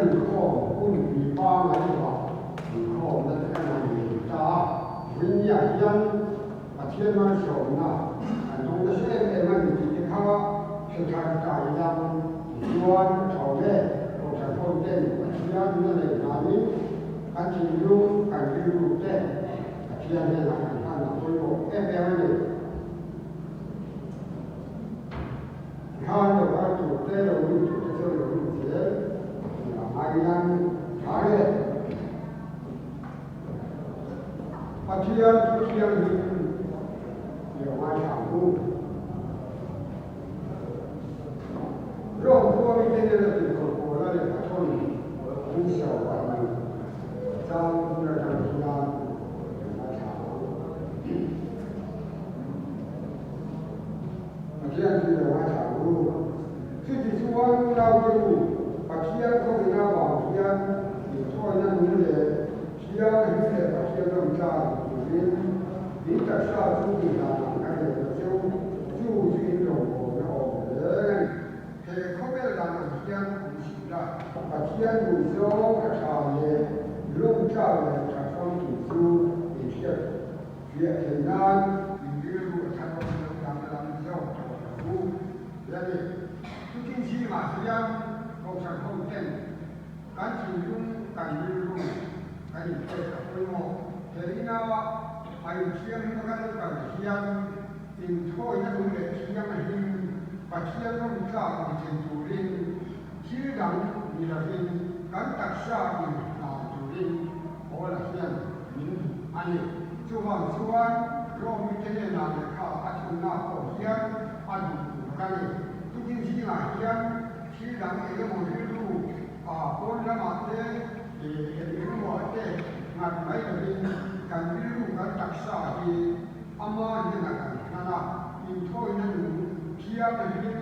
kan inkhawm hun pui pangngai lovah inkhawmna te kan han nei ta a, vawinia hian Pathian malsawmna kan dawng nasa em em a ni tih te kha hre thar ta ila tichuan a tho ve Kohhran ho ten Pathian na neih hnanin kan thinlung kan rilru te Pathian hnenah kan hlan a pawimawh em em a ni. Khan lo kal tur te lo lut tur te chuan lo lut zel tih a ngai hian tha nge? Pathian thu thianghlim i lo ngaithla ang u. Rome khua mite nena tirhkoh Paula lehkha thawn an sawi a ni. Chang hun atang hian kan ngaithla ang. Pathian chu i lo ngaithla ang u. Chuti chuan unaute u, Pathian khawina vang hian inthawina nung leh thianghlim leh Pathian ram tlan turin in taksa chu inhlan ang ka rel ta che u, chu chu in rawngbawlna awm reng a ni. He khawvel dan ang hian awm si la, Pathian duhzawng a tha leh lawmtlak leh tha famkim chu in hriat fiah theih nan in rilru a thar awm lo danglam zawk tawh lo u la ni. Chutin zingah hian Kohhran ho ten kan thinlung kan rilru kan inpek a pawimawh. He ina a inthianghlim a kan kal hian inthawina lung leh thianghlim Pathian rawng tlak ni thei turin thil dang ni lovin kan taksa inhlan turin Paula hian min duh a ni. Chuvang chuan Rome mite hnenah lehkha a thunna pawh hian a duh tur ka ni. Tukin zingah hian thil dang eng emaw rilru a pawn lamah te eng eng emaw te ngat mai lovin kan rilru kan taksa hi ama hnenah kan hlan a, inthawina nung thianghlim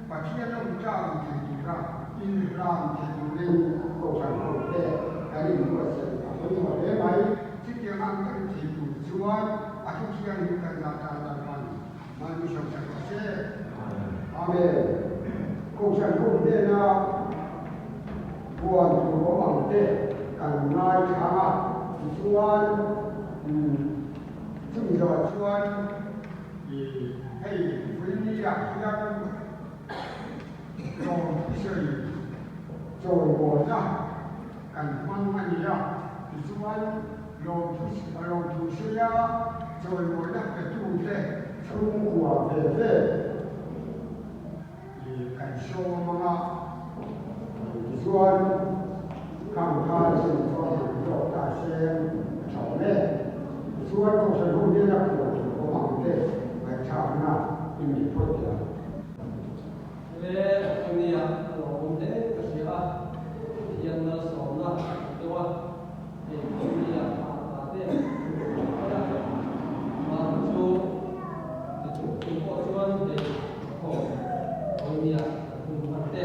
Pathian awmtlang thei tura inhlan thei turin Kohhran hote kan inbuatsaih a pawimawh hle mai. Chutiang ang kan thei tur chuan a thu thianghlim kan zah tan Lalpan mahni hrosak rawh se. Amen. Kohhran ho hnena puan tur awm ang te kan ngaithlang a, tichuan chumi zawh chuan Hei Vawini-ah hian tlawm sawi chawimawina kan hmang a ni a, tichuan lawmthu saia chawimawina petute chhungkua ve ve kan sawm ang a, tichuan khang kha chin chuan han zawk ta seng a tha awm e. Tichuan Kohhran ho hian a phuah tur awm ang te ngaihthlakna i nei phawt teh ang. He nia a lo awm hle ka hria a, Pathian malsawmna a hmu deuh a, hei nia a ta te a hmu mai a, mahni chu ti chung chung pawh chuan hei khawm nia kan hun hman te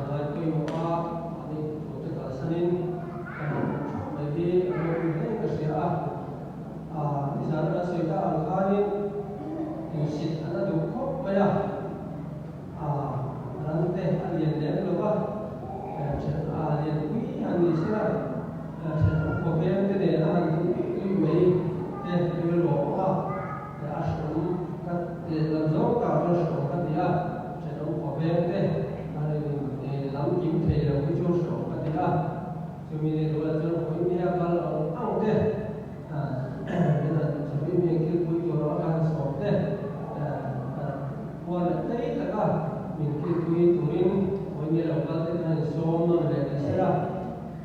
ngai pawimawh a, mahni thu te kalsanin kan han awm theuh mai hi a ropui hle ka hria a, nizan kan sawi ta ang khanin insit an la duh khawp mai a. A ran te a lian lem lo va, then a lian pui han ni se la, then awm khawveng te nen a han duh luih luih mai te rilru a awm a, a hreawm ka lehlam zawng tak chuan hreawm ka ti a, then awm khawveng te a lam kim thei lo hi chu hreawm ka ti a, chumi ni rual chuan khawi mia kal ang ang te. Min han sawi mi kilpui tur a kan sawm te puan leh tlei taka min kilpui turin vawiin lo kal te khan insawm nawn leh ni sela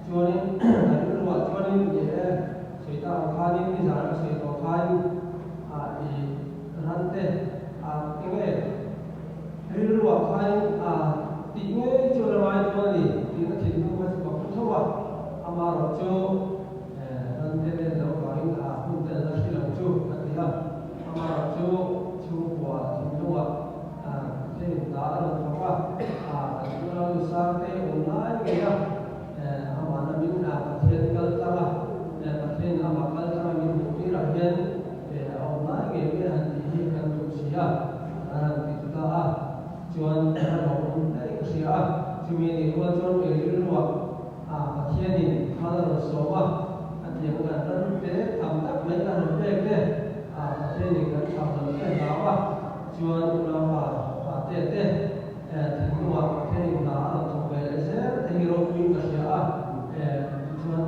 chuanin kan rilruah chuanin ni e sawi tak ang khanin nizan ka sawi tawh khan ah i ran te ah enge rilruah khanin ah tih ngei chu la ngai dawn a ni tih ka thinlung kha chu ka phu tho a amaherawhchu Rante nen lo vangin a hun tel la hri lo chu ka ti a, amah chu chhungkua thinlungah Pathianin hna a rawn thawk a, kan unau Sangte awm lai ngei a, amah lamin Pathian kal tlang a, Pathianin amah kal tlang a min hmuh tirah hian a awm lai ngei mai a han tih hi kan duh si a, a han ti ta a, chuan a lawmawm hle ka hria a. Chumi nih rual chuan kei rilruah a Pathianin mal a rawn sawm a, a tiang kan ram te tham tak mai a rawn pek te, a Pathianin kan thlah lam te hlau a, chuan unaupa pa te te thinlungah Pathianin hna a rawn thawk ve leh zel te hi ropuiin ka hria a, tichuan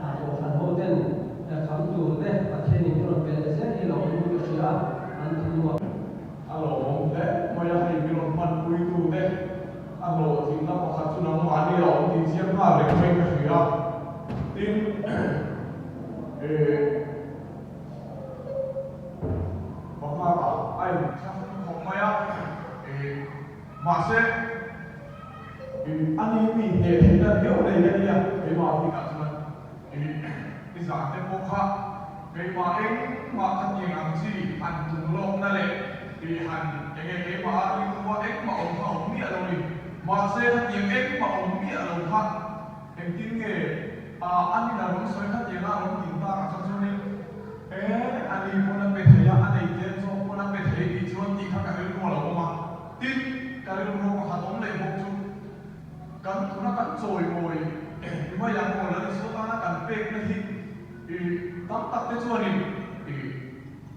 a kohhran ho ten kham tur te Pathianin i rawn pe leh zel hi lo awmin ka hria a, an thinlungah. A lawmawm hle mai a, hei min rawn hmanpuitu te a hlawhtlinna pakhat chu nangmahni a awm tih chiang nghal reng mai ka hria. Tin, eh, Bangkak-ah a inthlahrung khawp mai a, eh, mahse, eh, ani mi hneh theihna riau nei a nia, keimah bikah chuan, eh, i zan te pawh kha keimah engmah kha tiang ang chi han tum lawkna leh eh, han enge keimah a rilru a engmah awm kha awm miah lo ni, mahse khatiang engmah awm miah lo kha Engtin nge a anin a rawn sawi kha tiang a rawn tin tak ah kha chuanin e ani pawn a pe thei a, a nei tlem zawk pawn a pe thei tih chuan tih kha ka rilru a lo awm a. Tin, ka rilru pakhat awm leh bawk chu kan tuna kan chawimawi ti mai ang aw Lalisua tana kan pekna hi i tam tak te chuanin i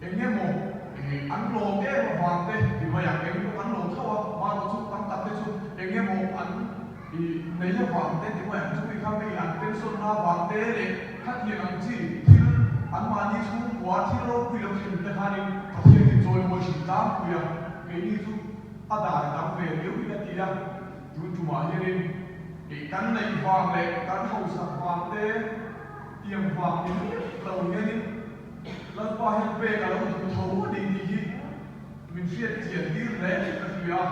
eng emaw i an lawm em avang te ti mai ang eng pawh kan lawm tho a, mahrawh chu tam tak te chu eng emaw an I nei avang te ti mai ang chumi kha mi an pension na avang te leh khatiang ang chi thil anmahni chhungkua thil ropui lo thlen te khanin Pathian in chawimawi thin tlangpui a, keini chu a dan a dang ve riau in a ti a, tun tumah hianin i kan neih vang leh kan hausak vang te tiang vang ni miah lo hianin Lalpa hian pek a lo duh tho a ni tih hi Min hriat chian tir hle tih ka hria.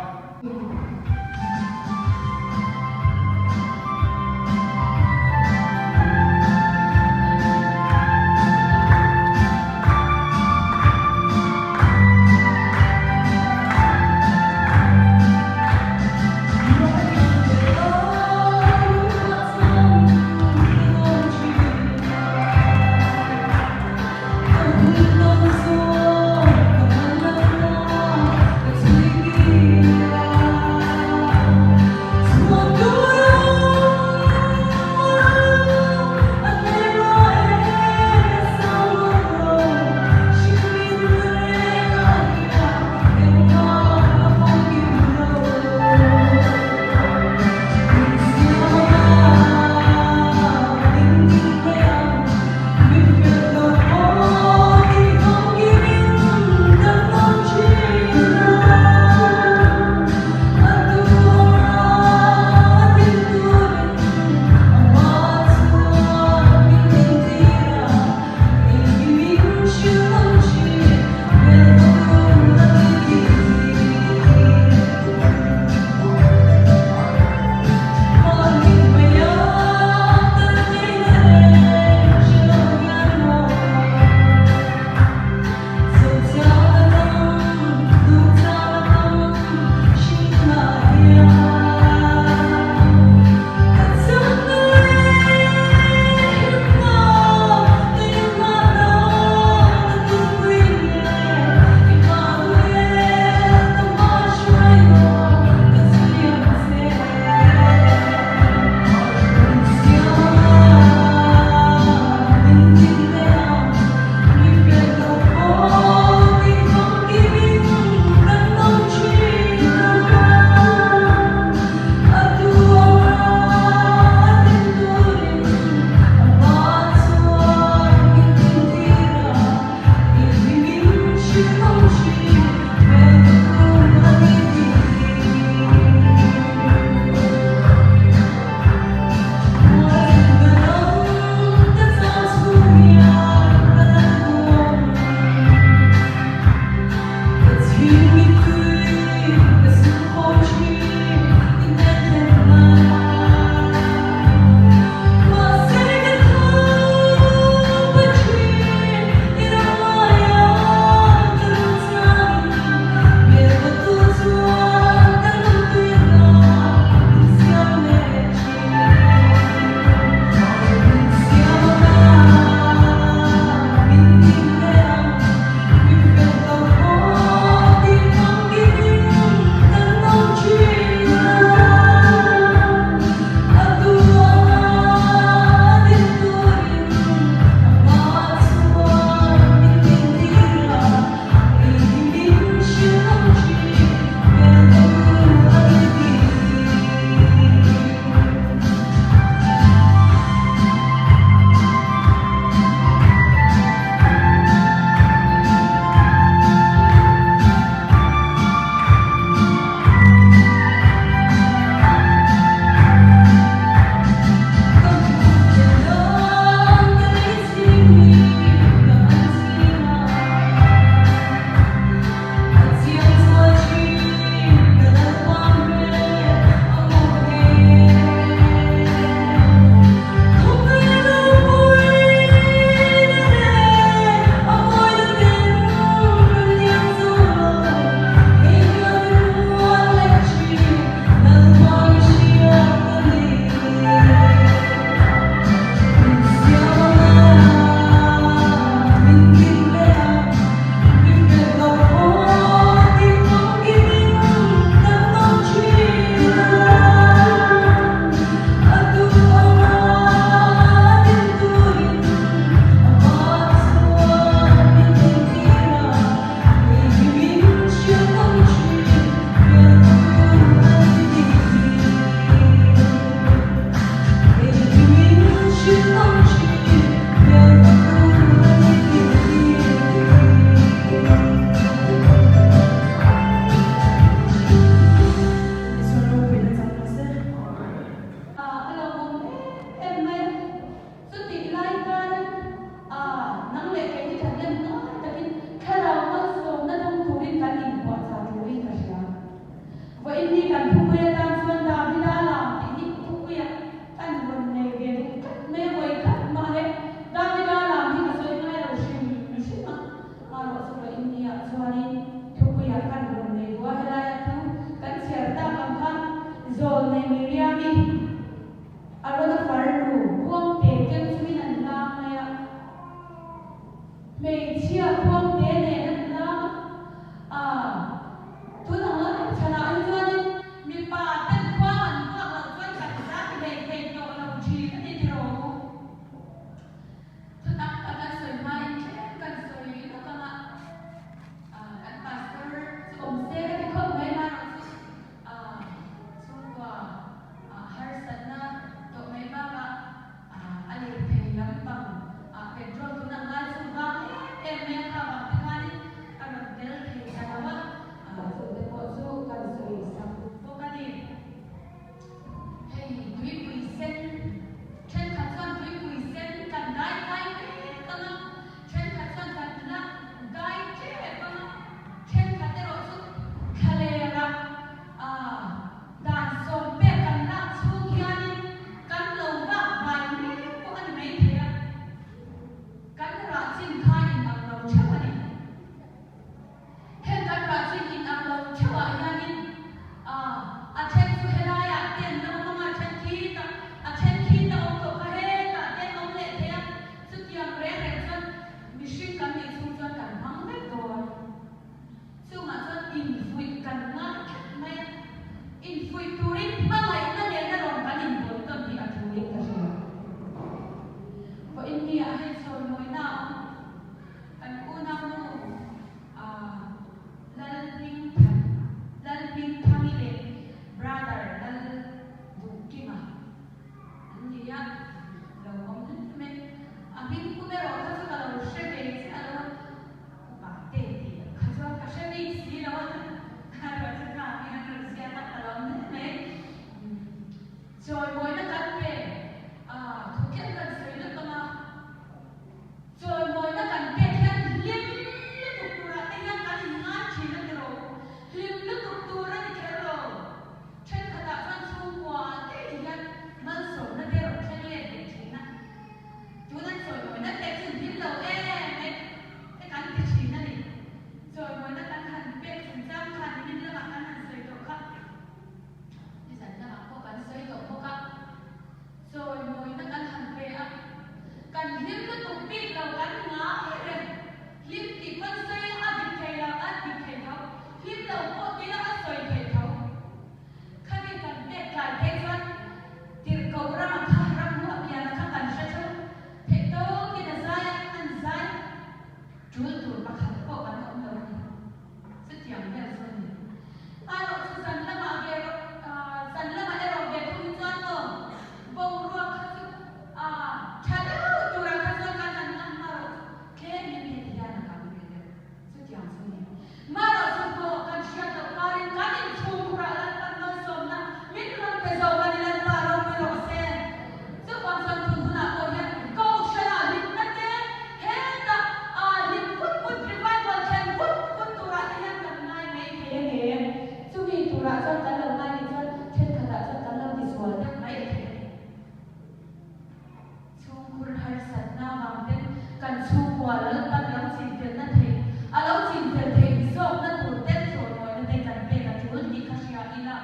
chhungkua Lalpan lo chinfelna theih, a lo chinfel theih zawkna tur ten chawimawina te kan pek a tul tih kha hria ila,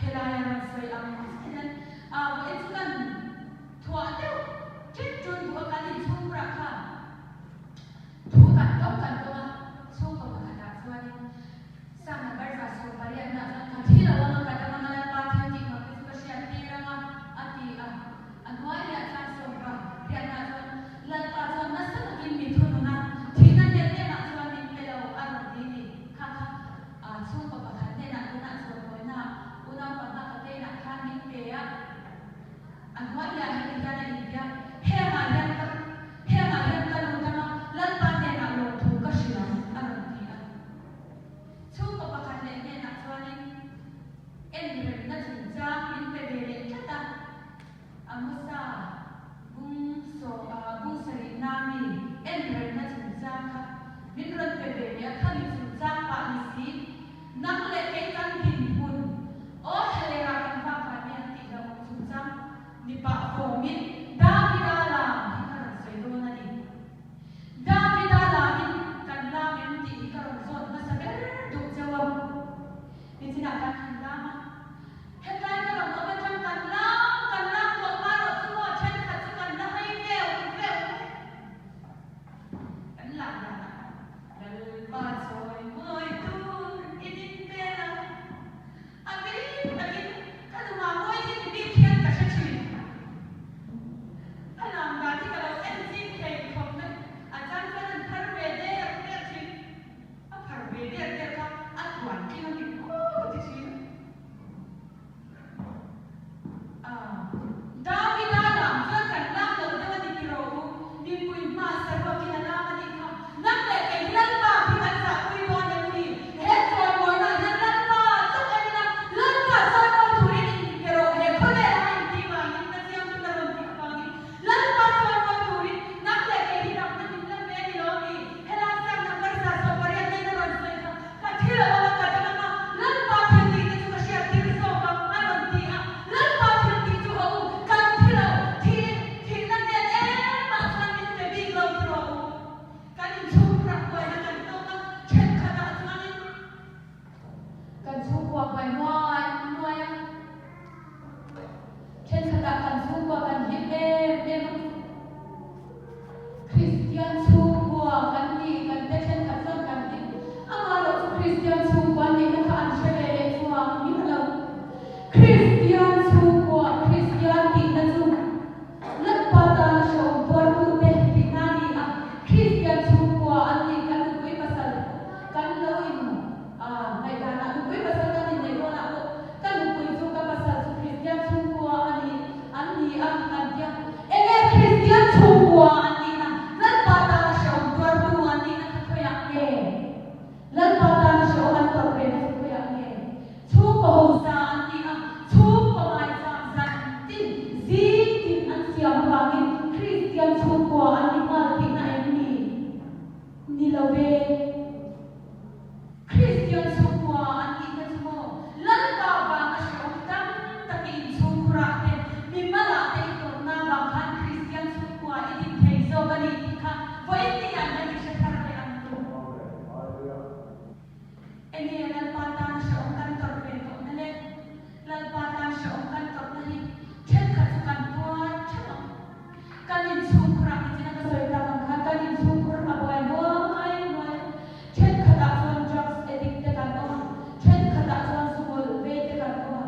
helaia rawn sawi ang chiah hian a vawiin chu kan thuah deuh ṭet ṭun duh a, kan inchhungkurah khan thu kan dawng kan dawng a, chhungkaw pakhatah chuanin Sang number 180 na chuan ka thi lo anga ka dam anga Lalpa thil tih mak te chu ka hriat tir anga a ti a. A hnuai leh a tlang 18 na chuan Lalpa chuan nasa takin mi thunun a, thihna hnen emah chuan min pe lo a rawn ti ni. Kha kha a chhungkaw pakhat hnenah tunah chuan mawina unau panga ka teinah khan min pe a. A hnuai leh ah heti hian a intia, Hengah hian ka hengah hian ka lut anga Lalpa hnenah lawmthu ka hrilh ang a rawn ti a. Chhungkaw pakhat leh hnenah chuanin en remna chungchang min pe ve leh tlat a, Amosa bung saw bung sarihna mi en remna chungchang kha min rawn pe ve leh a, khami chungchang pah ni si, nang leh kei kan dinhmun aw thlalera kan vak van mai ang tih hlauhawm chungchang ni pah fawmin Davida lam hi ka rawn sawi dawn a ni. Davida lamin kan lam em tih hi ka rawn zawt hmasa ber duh cheu a, nichinah kan han lam a, hetlai ka rawn awm atang kan lam kan lam tawh hma rawh chu maw thenkhat chu kan la hai veu veu mai kan lam danah Lalpa chawi mawi tur i din vel a, a bik takin ka nungah mawi hi ni bik hian ka hre thin. A lam dan hi ka lo en zing thei khawp mai, a chang chuan an phar ve der der thin, a phar ve der der kha a tluan tling a ni maw ka ti thin. A, Davida lam chuan kan lam loh deuh a ni ti rawh u, mipui hma saruakin a lam a nih kha, nang leh kei hi Lalpa hi kan zahpui dawn em ni? He chawimawihnah hian Lalpa chauh en ila, Lalpa chawimawi turin inpe rawh, he khawvelah a intih vangin ka chiangtu na rawn tih avangin Lalpa chawimawi turin nang leh kei hi damna min la pe a ni lo mi? Helai sang number 180 nen a rawn sawi kha ka thi lo anga ka dam anga Lalpa thil tih te chu ka hriat tir zawk ang a rawn ti a, Lalpa thil tih chu ho u, kan thi lo, thi thihna hnen emah chuan min pe bik lo ti rawh u. Kan inchhungkhur ah buaina kan tawk a, thenkhatah chuanin kan chhungkua buai nuai nuai a, thenkhatah kan chhungkua kan hlim em em a. Kristian chhungkua kan ni, kan te thenkhat chuan kan hlim. Amah erawh chu Kristian chhungkua nihna kha an hre ve leh chuang miah lo. Kristian chhungkua, Kristian tihna chu Lalpa tana hrehawm tuartute tihna a ni a, Kristian chhungkua an nih kan nupui pasal kan lo in ngaihdanah nupui pasal kan inneih dawnah pawh ka nupui chu ka pasal chu Kristian chhungkua a ni an ni a kan tia. Enge Kristian chhungkua an nihna Lalpa tana hrehawm tuartu an nihna kha khawiah nge? Lalpa tana hrehawm an tawrh ve na chu khawiah nge? Chhungkaw hausa an ni a, chhungkaw ngaihcham zan tin zing tin an siam avangin Kristian chhungkua an ni nghal tihna em ni? Ni lo ve. Kristian chhungkua an nihna chu maw Lalpa vanga hrehawm tam takin inchhungkhurah te, mimalah te i tawrhna avang khan Kristian chhungkua i din thei zawk a ni tih kha vawiin ni ah hian i hre thar leh ang u. Enge Lalpa tan hrehawm kan tawrh ve tawh na le? Lalpa tan hrehawm kan tawrhna hi thenkhat chu kan tuar theuh ang. Kan inchhungkhur ah nichina ka sawi tak ang khan kan inchhungkhur a buai nuai nuai a. Thenkhatah chuan drugs addict te kan awm a, thenkhatah chuan zu mawlh vei te kan awm a,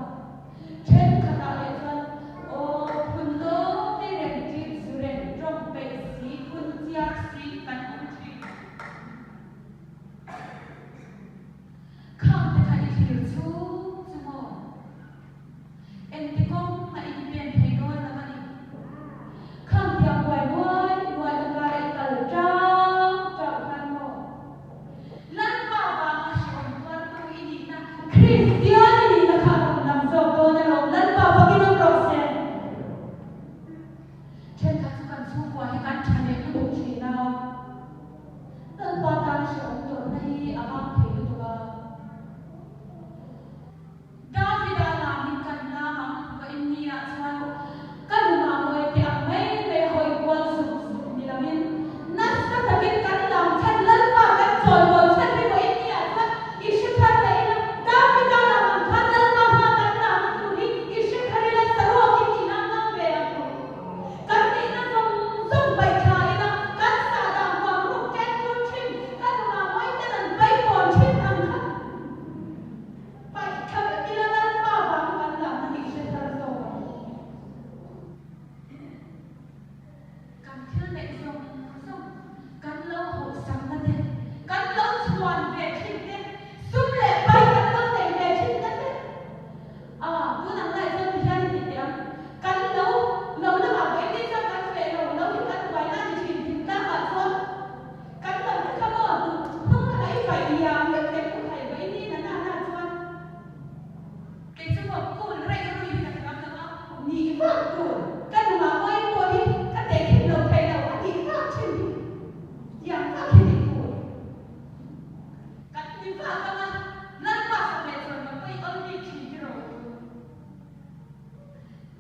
thenkhatah leh chuan aw phun lawng reng ṭin zu reng ṭawng peih si phun chiar si kan awm ṭhin. Khang te kha i thlir chhung chu maw? Engti kawng a inpen thei dawn lo a ni. Khang tiang buai nuai nuai na kara i kal tang tauh khan maw? Lalpa vanga hrehawm tuartu i nihna, Kristian i nihna kha a rawn lang zawk dawn alawm, Lalpa fakin awm rawh se. Thenkhat chu kan chhungkua hi kan tha leh lutuk thin a. Lalpa tan hrehawm tawrhna hi a vang thei lutuk a. Davida lamin kan lam ang va in ni ah chuan ka nunah mawi te ang mai mai a hawi kual zuk zuk ni loin nasa takin Kan thil neih zawng zawng kan lo hauhsakna te, kan lo chhuan ve thin te, sum leh pai kan lo nei ve thin na te, a tun ang lai chuan tihian i ti teh ang, kan lo lo lamah pawh engtin chuan kan feh lo, lo hi kan buaina a ni thin thingtlangah chuan kan lo te kha maw duh hnung lamah i faih liam vek vek u khai vaih ni na na na chuan. Kei chu maw kul reih rui hi ka thiam lo a, nih vak tur ka nungah mawi pawh hi ka tehkhin lo thei lo a nih vak thin hi tiang vak hi nih tur kan ni vak anga Lalpa fak leh chuan mawi pawh i awl bik thin ti rawh u.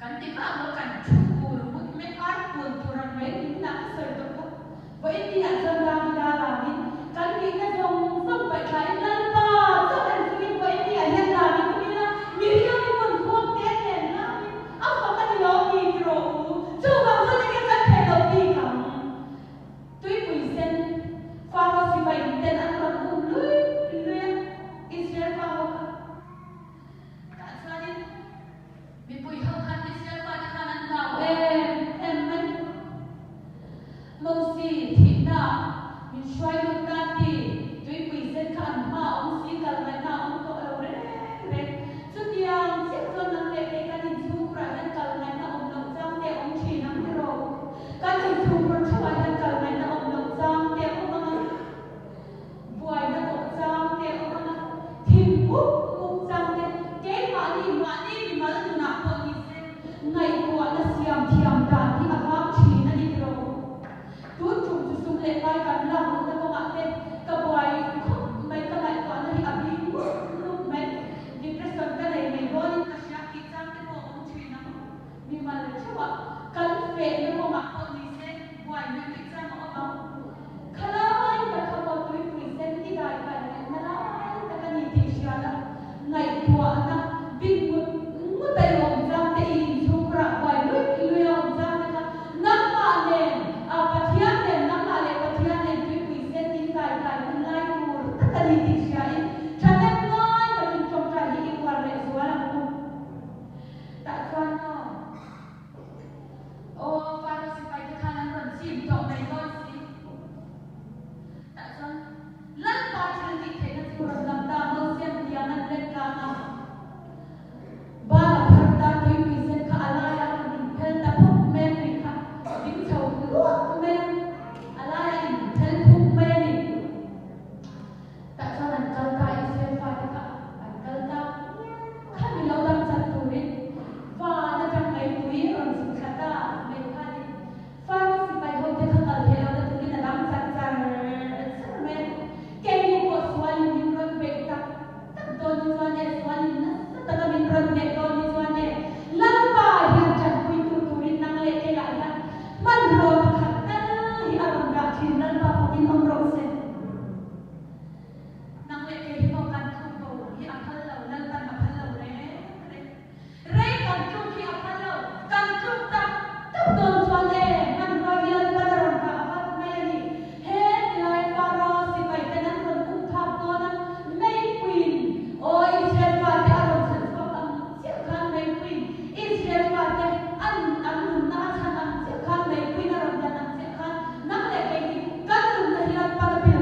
Kan ti vak lo kan thu kul ngut mai ar kul tur ang mai nin lah ka sawi tawh kha. Vawiin ni ah chuan Davida vangin kan nihna zawng zawng paih thlain Lalpa chauh en chungin vawiin ni ah hian David tum ila Miriam-i hmun khuam te nen lamin a fak a ni lo ni ti rawh u. Chuvang chuan enge kan theih loh bik ang? Tuipui sen Faro sipai ten an rawn um lui lui a, Israel fa ho kha. Tah chuanin mipui ho khan Israel fate khan an hlau em em mai. Mosi thihna min hruai lut tan ti tuipui sen kha an hma awm si kal ngaihna a awm tawh lo reng reng. Chutiang chiah chuan nang leh kei kan inchhungkhurah hian kal ngaihna awm loh chang te a awm thin ang tiraw? Kan inchhungkhur theuhah hian kal ngaihna awm loh chang te a awm ang a. Buaina tawh chang te awm ang a, thim mup mup chang te, keimahni mahni mimal nunah pawh ni se, ngaihtuahna siam thiam dan hi a vang thin a ni tiraw? Tun tum chu sum leh pai kan lak luhna kawngah te ka buai khawp mai, ka ngaihtuahna hi a bing mup mup mai, depression ka nei mai dawnin ka hria tih chang te pawh a awm thin ang. Mimal theuhah kan fehna kawngah pawh ni se buai luih luih chang a awm ang. Khalai tak kha maw tuipui sen i dai kai ngaihna lai tak a ni tih hriat a, ngaihtuahna bing ngut ngut a i awm chang te, i inchhungkhurah buai luih luih a awm chang te kha nangmah nen a Pathian nen nangmah leh Pathian nen tuipui sen in dai kai hun lai tur tak a ni tih hriain thahnem ngai takin tawngtai hi i uar leh zual ang u. Tah chuan maw? Aw, Faro sipai te khan an rawn chim tawh mai dawn si. Tah chuan Lalpa thil tih theihna chu rawn lang ta, Mosian tiang an let tlang a. Bana phar ta tuipui sen kha a laiah a rawn inphel ta phawk mai a tui kha ding chho luak mai a, a laiah a inphel phuk mai a ni. Tah chuan an kal ta, Israel fate kha an kal ta. Kha mi lo dam chat turin van atang meipui rawn chhuk thla ta mai kha a ni. Faro sipai hote kha kal theih lohna turin a dam chat char char mai a. Keini pawh sualin min rawn beih tak tak dawn hi chuan e, sualin nasa taka min rawn hneh dawn hi chuan e, Lalpa hian tanpuitu turin nang leh keiah hian hmanraw pakhat tal hi a rawn dah thin Lalpa fakin awm rawh se. Nang leh kei hi maw kan tluk bo hi a phal lo, Lalpan a phal lo reng reng. Rei kan tluk hi a phal lo, kan tluk tak tak dawn chuan e, hmanrua hi Lalpan a rawn dah vat mai a ni. He tilai Faro sipai ten an rawn um phak dawn a, meipuiin aw Israel fate a rawn chhan chhuak ang chiah khan meipuiin Israel fate an an nunna a chhan ang chiah khan meipuiin a rawn dan ang chiah khan nang leh kei hi kan nunna hi Lalpan a pe.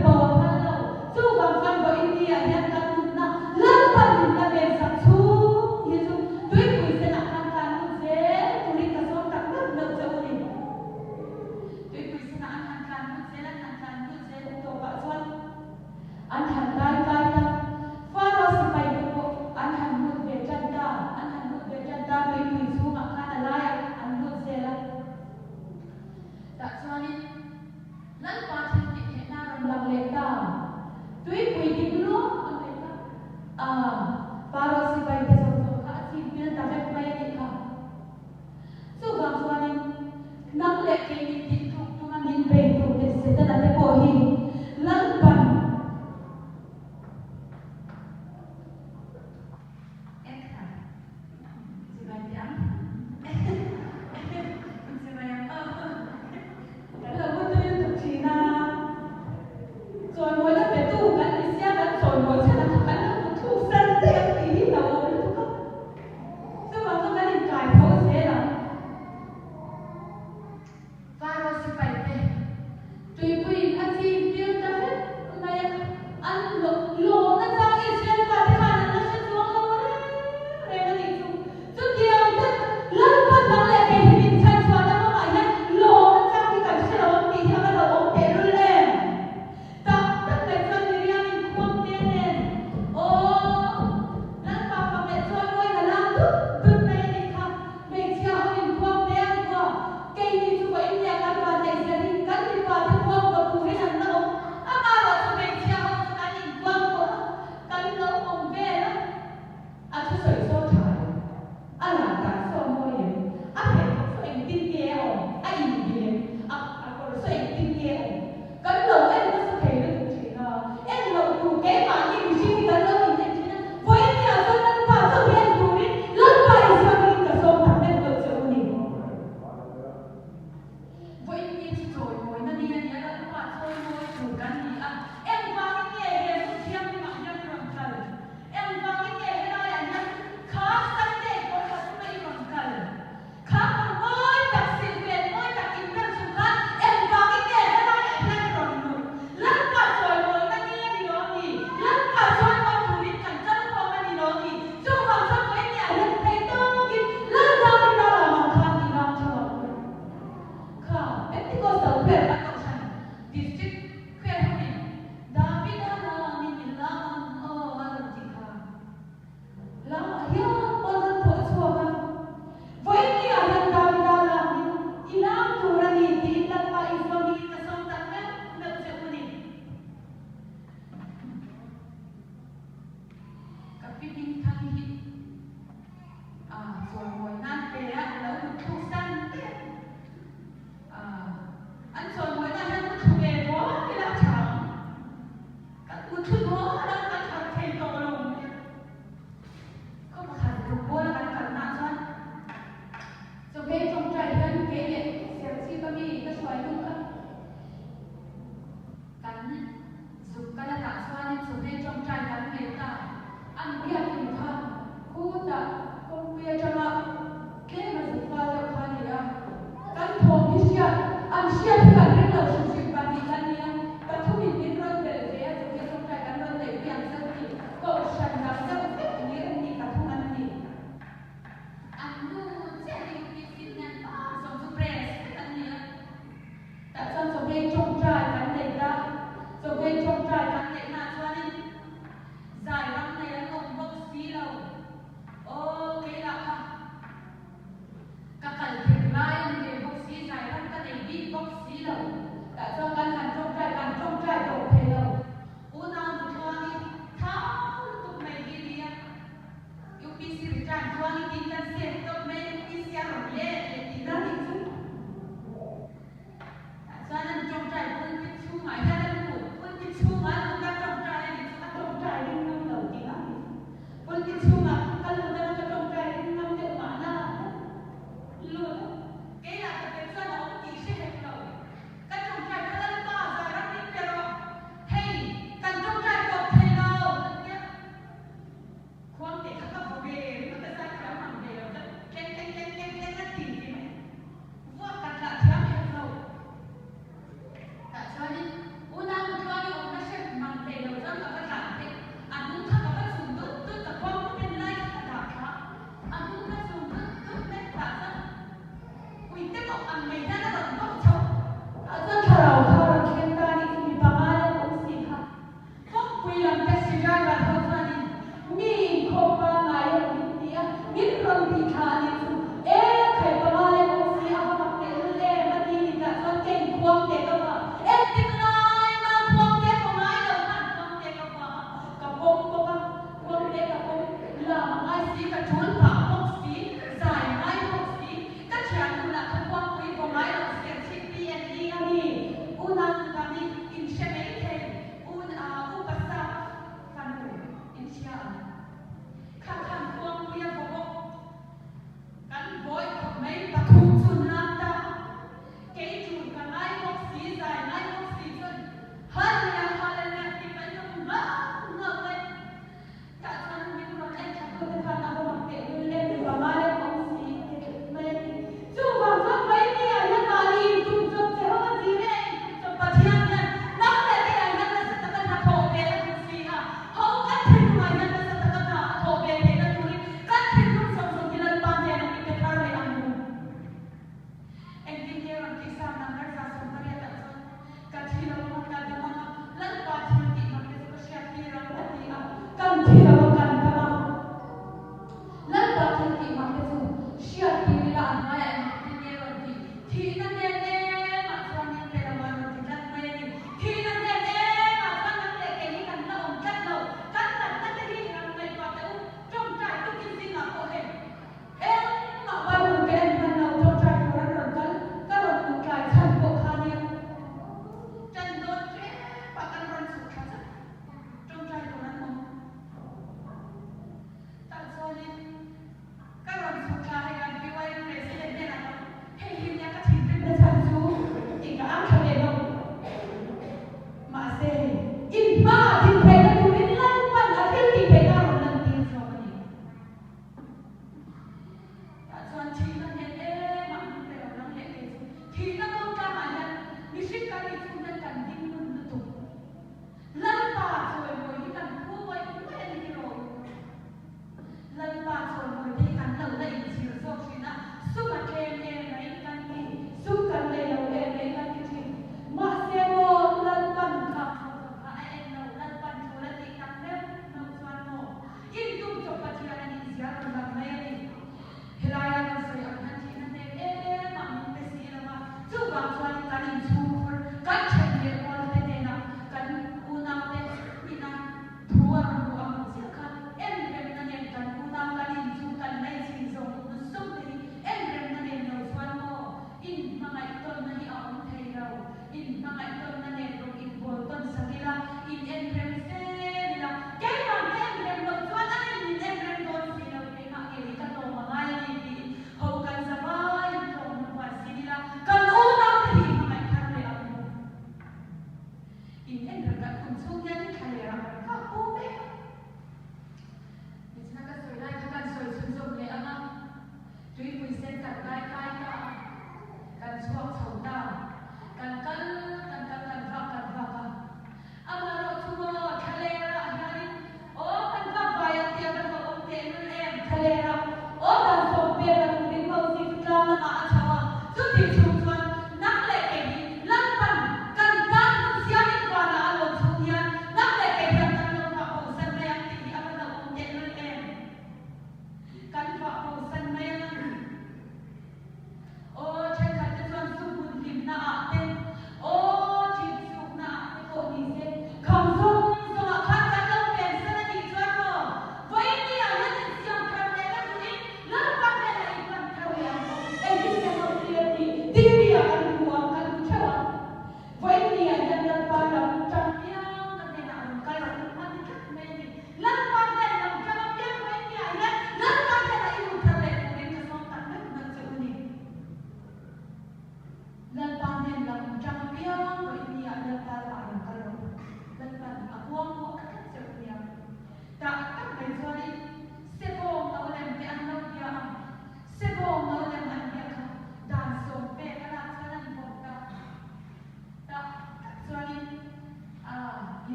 Pentecostal Choir kan kohhran District Choir hovin Davida langin i lam ang aw a rawn ti kha. Lamah hian pawn rawn thawh chhuak a, Vawiinniah hian Davida langin i lam tur a ni tiin Lalpa Isua hmingin ka sawm tak meuh meuh che u ni. Ka pi hmingthang hi a chawimawi nan pe a, a lo mutthluk san tep. An chawimawina hian muthlu ve dawn ila a tha ang. Kan muthlu dawn a, kan harh thei tawh lo. Khaw pakhat rawngbawl a kan kalnaah chuan chawhmeh tawngtai hian kei leh Serchhip ami ka hruai hnung kha kan zuk kal a tah chuanin chawhmeh tawngtai kan nei ta. An biakin kha khutah kawngpui atanga tlem a zuk fal deuh kha a ni a. Kan thawm hi hriat, an hriat hi kan ring lo hrim hrim pahnih kan ni a, pathumin min rawn belh ve a, chawhmeh tawngtai kan rawn neihpui ang chauh tih kohhran dang deuh vek hlir an ni, pathum an ni. An nu chiah hi UPC hian bak zawng chu press vek an ni a. Tah chuan chawhmeh tawngtai kan nei ta, chawhmeh tawngtai kan neihnaah chuanin zai ram nei an awm bawk si lo. Aw keilah kha ka kal theih lai a ni ve bawk si, zai ram ka nei bik bawk si lo. Tah chuan kan han tawngtai, kan tawngtai tawp thei lo. Unau nutluangi thau lutuk mai hi nia. UPC return tluangi tin kan save tawp mai UPC a rawn let leh tihna nih chu. Tah chuan an tawngtai pulpit chhungah hian a lut, pulpit chhungah a lut a tawngtai a nih chu a tawngtai ring ngam lo tihna nih chu. Pulpit chhungah ka lut anga ka tawngtai ring ngam deuh mahna lut a. Kei lah ka tel chuan a awm tih hre hek lo. Ka tawngtai kha Lalpa zai ram ring pe rawh. Hei, kan tawngtai tawp thei lo kan tia. Khuang te kha ka vaw ve ringawt a zai thiam ang ve lo chuan tleng tleng tleng tleng tleng a ti ti mai. Vuak kan lah thiam hek lo. Tah chuanin unau nutluangi awmna hre mang hlei lo chuan ka va tlan phei. A hnung kha ka va chum dut dut, ka khuang ku pen lai kha ka dah thla. A hnung ka chum dut dut mai tah chuan ui te bawk ang mai hian a rawn bawk chho. Tah chuan thlarau kha a rawn thleng ta a nih chu mi panga lem awm si kha. Kawngpui lam taxi driver ho chuanin mi inkhawm pangngai emaw min ti a, min rawn bih thla a nih chu. E, khai panga lem awm si a va mak tehlul em a ti ni tah chuan ka inkhuang teh ka va. Engtik lai mah khuang teh ka ngai lo khan khuang teh ka vuak a, ka pawm bawk a, khuang teh ka pawm lam a ngai si, ka tul pah bawk si, zai a ngai bawk si, ka thiannu lah kha khuangpui vaw ngai lo serchhip PNE a ni, unau nudang i inhre mai thei. Un a upa sap fanu in hria ang. Kha khan khuangpui a vaw bawk. Kan bawi khawp mai pathum chun lam ta. Kei tul ka ngai bawk si, zai ngai bawk si chuan Hallelujah, Hallelujah ti mai ka hmu ngau ngau mai. Tah chuan min rawn en thla tu te khan a va mak teh lul em mipa ngai em awm si a ti tlat mai a ni. Chuvang chuan Vaini ah hian mahni intum chawp che ho a zir e, intum chawp Pathian hian nang leh kei ah hian nasa taka hna thawh ve a duh si a, ho kan thinlung ah hian nasa taka hna a thawh ve theihna turin kan thinlung zawng zawng hi Lalpa hnenah i pe thar leh ang u. Engtin nge rawn tih Psalm number 180 ah chuan Ka thi lo anga ka dam anga Lalpa thil tih mak te chu ka hriat tir ang a ti a, kan thi lo a kan dam a, Lalpa thil tih mak te chu hriat tir ila a hnuaiah engtin nge rawn tih thihna hnen emah chuan min pe lo a rawn ti tlat mai a ni. Thihna hnen emah chuan nang leh kei hi kan la awm tlat lo, kan natna te hi ram ngaihtuah teh u, tawngtai tukin zingah pawh hei Engmah Bible ka en hman lo, tawngtai tur an rawn kal, ka rawn hmuh tlai chhan pawh kha nia. Tan dawn tlem ah kan rawn chhuk thla chat, tawngtai tur an awm. Tah chuanin ka rawn chhuk thla hei kan PYM President hnenah ka hei hi nia ka thinrimna chhan chu tih ka ang thla ve lo. Mahse hei inhma din theihna turin Lalpan a thil tih theihna a rawn lantir zawk a ni. Tah chuan thihna hnen em ah min pe lo nang leh kei chu thihna ko tlangah hian mihring kan nih chhung hian kan ding ngun lutuk. Lalpa chawimawi hi kan phu ngawih ngawih a ni tiraw? Lalpa chawimawi te hi kan lo la inchhir zawk thin a, sum a tlem em mai kan ti, sum kan nei lo em mai. apiang vawiin ah Lalpa lamah rawn kal rawh u. Lalpan a kuangkuah tlat che u nia. Tah.